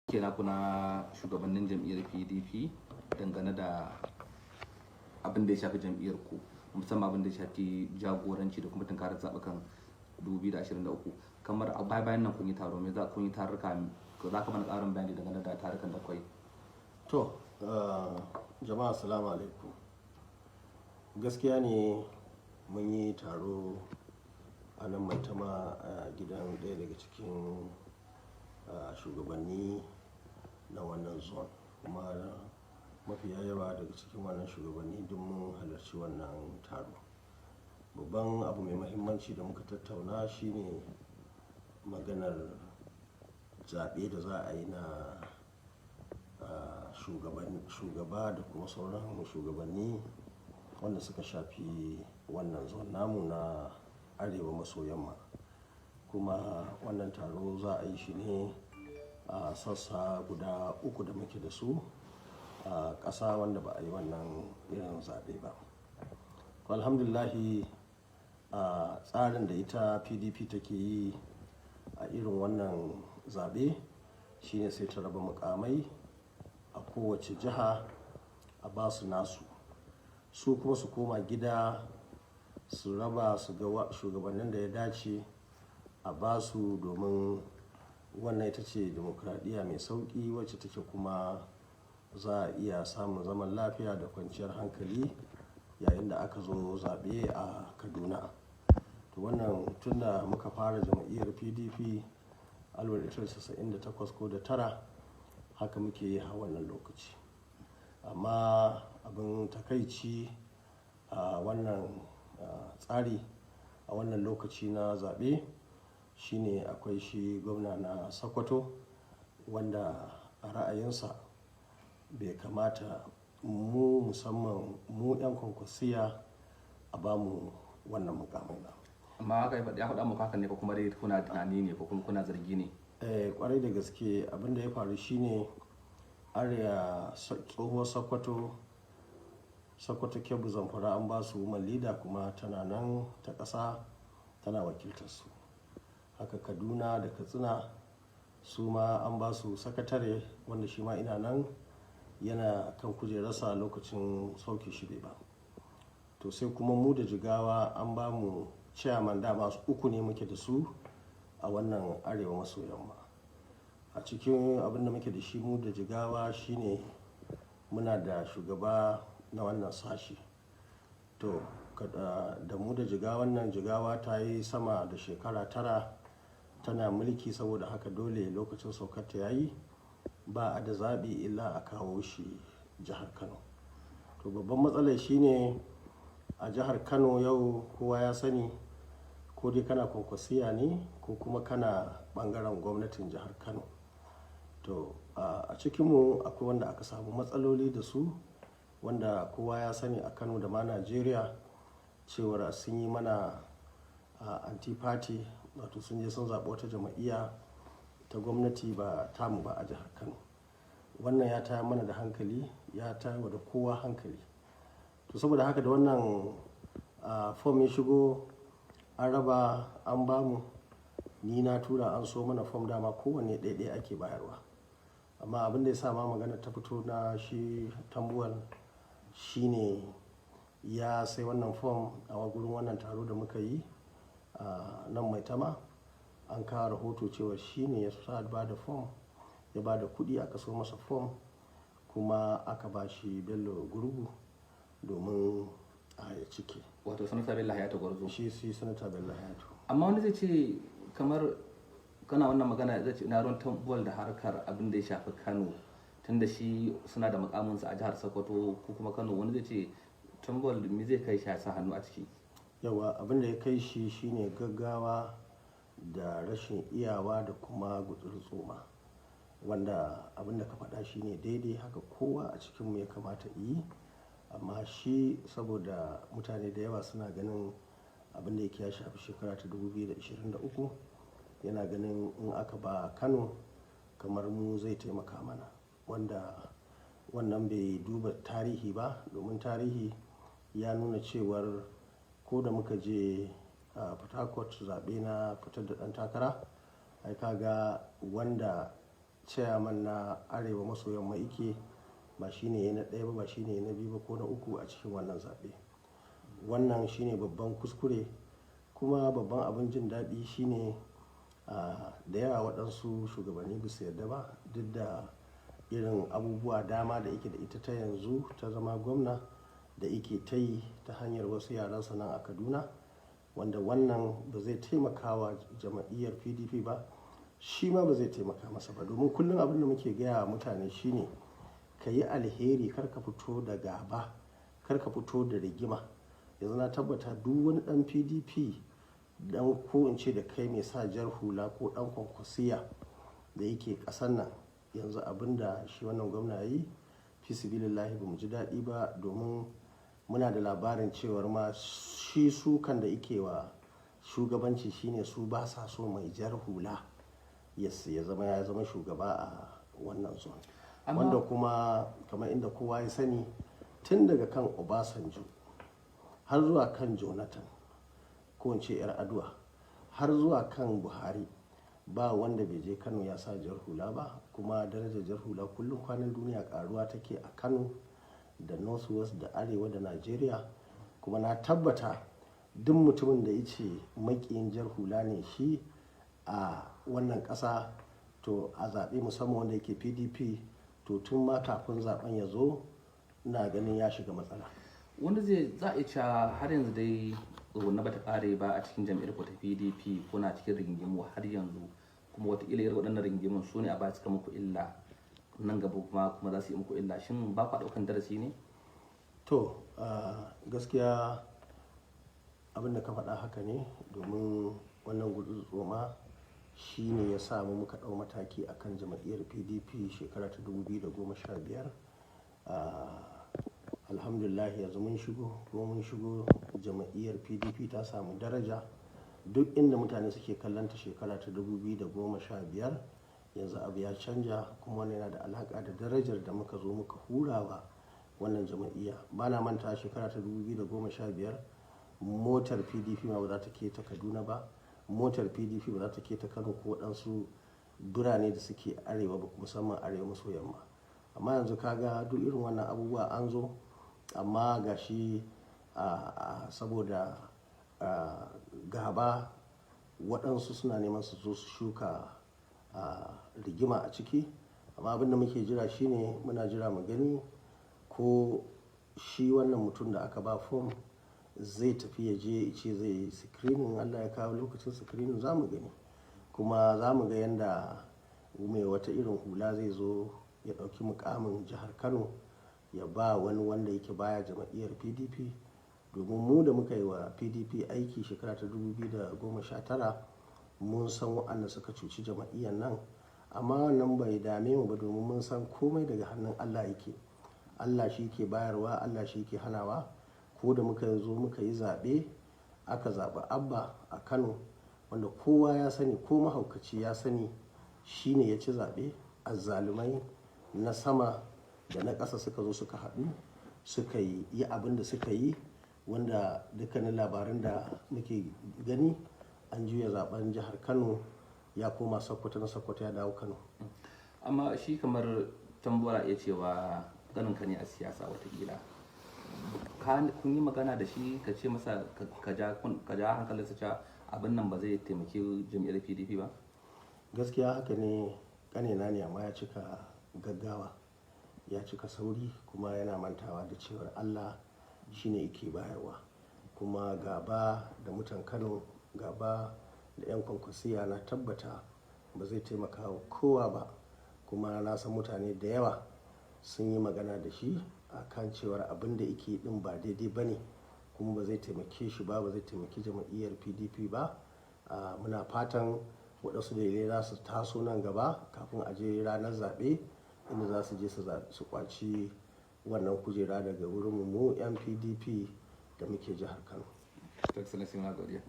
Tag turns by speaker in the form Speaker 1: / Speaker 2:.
Speaker 1: Ke naku na shugabannin jam'iyyar PDP dangane da abin da ya shafi jam'iyyar ku, musamman abin da ya shafi jagoranci da kuma tunkarar zaɓukan 2023. Kamar a baya bayan nan kun yi taro, me za kun yi tarurruka, za ka mana ƙarin bayani dangane da tarukan da kwai?
Speaker 2: To, jama'a, salamu alaikum. Gaskiya ne mun yi taro a nan Maitama a gidan ɗaya daga cikin shugabanni na wannan zone. Kuma mafiya yawa daga cikin wannan shugabanni duk mun halarci wannan taro. Babban abu mai mahimmanci da muka tattauna shine maganar zaɓe da za a yi na shugaba da kuma sauran shugabanni wanda suka shafi wannan zone namu na arewa maso yamma. Kuma wannan taro za a yi shi ne a sassa guda uku da muke da su a ƙasa wanda ba a yi wannan irin zaɓe ba. Alhamdulillahi, a tsarin da ita PDP take yi a irin wannan zaɓe shine sai ta raba mukamai a kowace jiha, a ba su nasu. Su kuma su koma gida su raba su ga shugabannin da ya dace a ba su, domin wannan ita ce dimokuraɗiyya mai sauƙi wacce take kuma za a iya samun zaman lafiya da kwanciyar hankali yayin da aka zo zaɓe a Kaduna. To, wannan tun da muka fara jam'iyyar PDP 1998 ko da tara, haka muke yi har wannan lokaci. Amma abin takaici, a wannan tsari a wannan lokaci na zaɓe shine akwai shi gwamna na Sokoto wanda a ra'ayinsa bai kamata mu, musamman mu 'yan Kwankwasiyya, a bamu wannan mukamai ba.
Speaker 1: Amma haka ya faɗa muku hakan ne, ko kuma dai kuna tunani ne, ko kuma kuna zargi ne?
Speaker 2: Eh, kwarai da gaske, abin da ya faru shine area tsohuwar Sokoto, Sokoto, Kebbi, Zamfara, an ba su woman leader kuma tana nan ta ƙasa tana wakiltar su. Haka Kaduna da Katsina su ma an ba su sakatare wanda shi ma ina nan yana kan kujerarsa lokacin sauke shi bai ba. To, sai kuma mu da Jigawa an ba mu chairman. Dama uku ne muke da su a wannan arewa maso yamma. A cikin abin da muke da shi mu da Jigawa shine muna da shugaba na wannan sashi. To, da mu da Jigawan nan, Jigawa ta yi sama da shekara 9 tana mulki. Saboda haka dole lokacin saukarta ya yi, ba a da zaɓi illa a kawo shi jihar Kano. To, babban matsalar shine a jihar Kano yau kowa ya sani, ko dai kana Kwankwasiyya ne ko kuma kana ɓangaren gwamnatin jihar Kano. To, a cikinmu akwai wanda aka samu matsaloli da su, wanda kowa ya sani a Kano da ma Najeriya cewar sun yi mana anti-party, wato sun je sun zaɓi wata jam'iyya ta gwamnati ba tamu ba a jihar Kano. Wannan ya tayar mana da hankali, ya tayar da kowa hankali. To, saboda haka da wannan fom ya shigo an raba an bamu, ni na tura an so mana fom. Dama kowanne ɗaya ɗaya ake bayarwa. Amma abin da ya sa ma magana ta fito na shi Tambuwal shine ya sai wannan fom a gurin wannan taro da muka yi a nan Maitama. An kawo rahoto cewa shi ne ya sa ba da fom, ya ba da kuɗi aka so masa fom, kuma aka ba shi Bello Gurgu domin a ya cike.
Speaker 1: Wato Sanata Bello Hayatu Gwarzo.
Speaker 2: Shi Sanata Bello Hayatu.
Speaker 1: Amma wani zai ce, kamar kana wannan magana, zai ce na ruwan Tambuwal da harkar abin da ya shafi Kano, tunda shi suna da mukaminsa a jihar Sokoto ko kuma Kano? Wani zai ce Tambuwal me zai kai shi ya sa hannu a ciki?
Speaker 2: Yawa, abin da ya kai shi shine gaggawa da rashin iyawa da kuma gutsuri tsoma, wanda abin da ka faɗa shine daidai, haka kowa a cikinmu ya kamata yi. Amma shi saboda mutane da yawa suna ganin abin da yake ya shafi shekara ta 2023, yana ganin in aka ba Kano kamar mu zai taimaka mana, wanda wannan bai duba tarihi ba, domin tarihi ya nuna cewar ko da muka je a Port Harcourt zaɓe na fitar da ɗan takara, ai ka ga wanda Chairman na Arewa maso yamma yake, ba shine ya na ɗaya ba, ba shine na biyu ba ko na uku a cikin wannan zaɓe. Wannan shine babban kuskure. Kuma babban abin jin daɗi shine da yawa waɗansu shugabanni ba su yarda ba, duk da irin abubuwa dama da yake da ita ta yanzu ta zama gwamna da yake ta yi ta hanyar wasu yaransa nan a Kaduna, wanda wannan ba zai taimaka wa jam'iyyar PDP ba, shi ma ba zai taimaka masa ba. Domin kullum abin da muke gaya wa mutane shine ka yi alheri, kar ka fito da gaba, kar ka fito da rigima. Yanzu na tabbata duk wani ɗan PDP, dan ko in ce da kai mai sa jar hula ko ɗan Kwankwasiya da yake ƙasar nan, yanzu abin da shi wannan gwamna ya yi, fisibilillahi, ba mu ji daɗi ba, domin muna da labarin cewar ma shi sukan da yake wa shugabanci shine su ba sa so mai jar hula ya zama shugaba a wannan zone. Wanda kuma kamar inda kowa ya sani, tun daga kan Obasanjo har zuwa kan Jonathan, ko in ce 'Yar'adua, har zuwa kan Buhari, ba wanda bai je Kano ya sa jar hula ba. Kuma darajar jar hula kullum kwanan duniya karuwa take a Kano da North West da Arewa da Nigeria. Kuma na tabbata duk mutumin da ya ce makiyin jar hula ne shi a wannan ƙasa, to a zaɓe, musamman wanda yake PDP, to tun ma kafin zaben ya zo na ganin ya shiga matsala.
Speaker 1: Wanda zai za a iya cewa har yanzu dai tsugunna bata kare ba a cikin jam'iyyar ku ta PDP. Kuna cikin rigingimu har yanzu, kuma wataƙila irin waɗannan rigingimun su ne a baya suka muku illa, nan gaba kuma za su yi muku illa. Shin ba ku ɗaukan darasi ne?
Speaker 2: To, gaskiya abin da ka faɗa haka ne, domin wannan gutsuma shi ne ya sa mu muka ɗau mataki akan jam'iyyar PDP shekara ta 2015. Alhamdulillah, yanzu mun shigo, kuma mun shigo jam'iyyar PDP ta samu daraja. Duk inda mutane suke kallonta shekara ta 2015, yanzu abu ya canja. Kuma wannan yana da alaƙa da darajar da muka zo muka hurawa wannan jam'iyya. Ba na manta, shekara ta 2015 motar PDP ma ba za ta keta Kaduna ba, motar PDP ba za ta keta Kano ko waɗansu birane da suke arewa ba, musamman arewa maso yamma. Amma yanzu kaga duk irin wannan abubuwa an zo, amma ga shi saboda gaba waɗansu suna neman su zo su shuka rigima a ciki. Amma abin da muke jira shine muna jira mu gani ko shi wannan mutum da aka ba fom zai tafi ya je ce zai yi screening. Allah ya kawo lokacin screening, za mu gani. Kuma za mu ga yanda mai wata irin hula zai zo ya ɗauki mukamin jihar Kano ya ba wani wanda yake baya jam'iyyar PDP. Domin mu da muka yi wa PDP aiki shekara ta 2019, mun san waɗanda suka cuci jam'iyyar nan. Amma wannan bai dame mu ba, domin mun san komai daga hannun Allah yake. Allah shi ke bayarwa, Allah shi ke hanawa. Ko da muka zo muka yi zaɓe, aka zaɓi Abba a Kano, wanda kowa ya sani, ko mahaukaci ya sani shi ne ya ci zaɓe. Azzalumai na sama da na ƙasa suka zo suka haɗu suka yi abin da suka yi, wanda dukkanin labaran da muke gani, an juya zaben jihar Kano ya koma Sokoto, na Sokoto ya dawo Kano.
Speaker 1: Amma shi kamar Tambora, iya cewa ganin ka ne a siyasa, watakila kun yi magana da shi ka ce masa ka ja hankalinsa cewa abin nan ba zai taimaki jam'iyyar PDP ba?
Speaker 2: Gaskiya haka ne, kanina ne, amma ya cika gaggawa, ya cika sauri, kuma yana mantawa da cewar Allah shine yake bayarwa. Kuma gaba da mutan Kano, gaba da 'yan Kwankwasiya, na tabbata ba zai taimaka wa kowa ba. Kuma na san mutane da yawa sun yi magana da shi a kan cewar abin da yake din ba daidai ba ne, kuma ba zai taimake shi ba, ba zai taimaki jam'iyyar PDP ba. Muna fatan waɗansu dalilai za su taso nan gaba kafin a je ranar zaɓe, inda za su je su kwaci wannan kujera daga wurin mu 'yan PDP da muke jihar Kano.
Speaker 1: Excellency, muna godiya.